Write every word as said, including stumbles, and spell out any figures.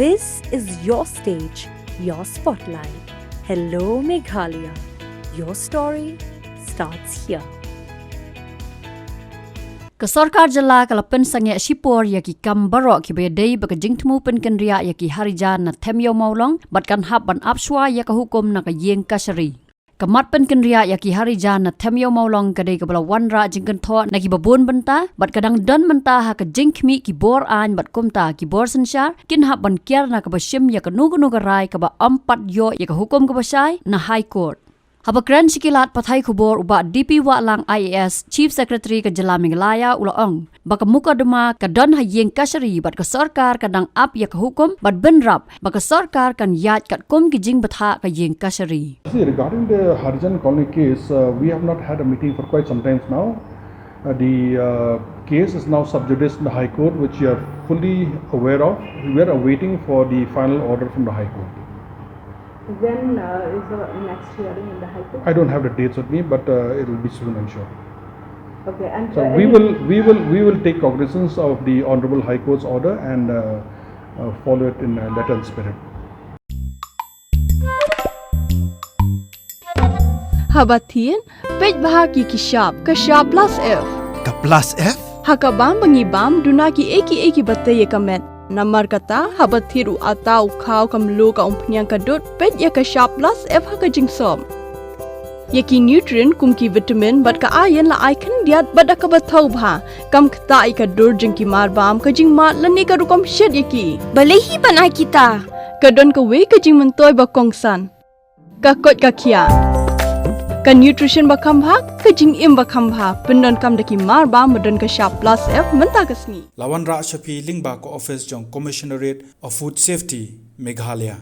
This is your stage, your spotlight. Hello, Meghalaya. Your story starts here. Ka sorkar jylla ka la pynsangeh shipor ïa ki kam baroh kiba ïadei bad ka jingthmu pynkynriah ïa ki Harijan na Them Ïew Mawlong bad kan hap ban ap shuwa ïa ka hukum na ka ïing kashari. Ka mat pynkynriah ïa ki Harijan na Them Ïew Mawlong ka dei kaba la wanrah jingkynthoh na kiba bun bynta bad ka dang don mynta ha ka jingkhmih ki bor aiñ bad kumta ki bor synshar kin hap ban kiar na kaba shim ïa kano kano ka rai kaba ym pat ïoh ïa ka hukum kaba shai na High Court. Haba kren sha ki lad pathai khubor u Bah D P Wahlang I A S, Chief Secretary ka jylla Meghalaya, u la ong ba ka mukotduma ka don ha ïing kashari bad ka sorkar ka dang ap ïa ka hukum bad bynrap ba ka sorkar kan ïaid katkum ki jingbthah ka ïing kashari. See, regarding the Harijan Colony case, uh, we have not had a meeting for quite some time now. Uh, the uh, case is now sub judice in the High Court, which you are fully aware of. We are awaiting for the final order from the High Court. When uh, is the next hearing in the High Court? I don't have the dates with me, but uh, it will be soon, I'm sure. Okay, and So uh, we any- will we will we will take cognizance of the Honorable High Court's order and uh, uh, follow it in uh, letter and spirit. Haba thied, peit bha ki ki shap, ka shap plus F. Ka plus F? Ha ka bam ba ngi bam, duna ki ei ki ei kiba tei ïa ka met. Namar kata, haba thied u atta, u khaw, ka mluh, ka umphniang, ka dud, peit ïa ka shap plus F ha ka jingsop. Ïa ki nutrient kum ki vitamin bad ka iron la ai khyndiat bad da kaba thaw bha. Kam ktah ïa ka dur jong ki marbam, ka jingmad lane ka rukom shet ïa ki. Balei hi ban ai kita? Ka don kawei ka jingmyntoi ba kongsan. Ka koit ka khiah. Ka nutrition ba kham bha, ka jingim ba kham bha. Pyndonkam da ki marbam ba don ka shap plus F mynta ka sngi. La wanrah sha phi lyngba ka office jong Commissionerate of Food Safety, Meghalaya.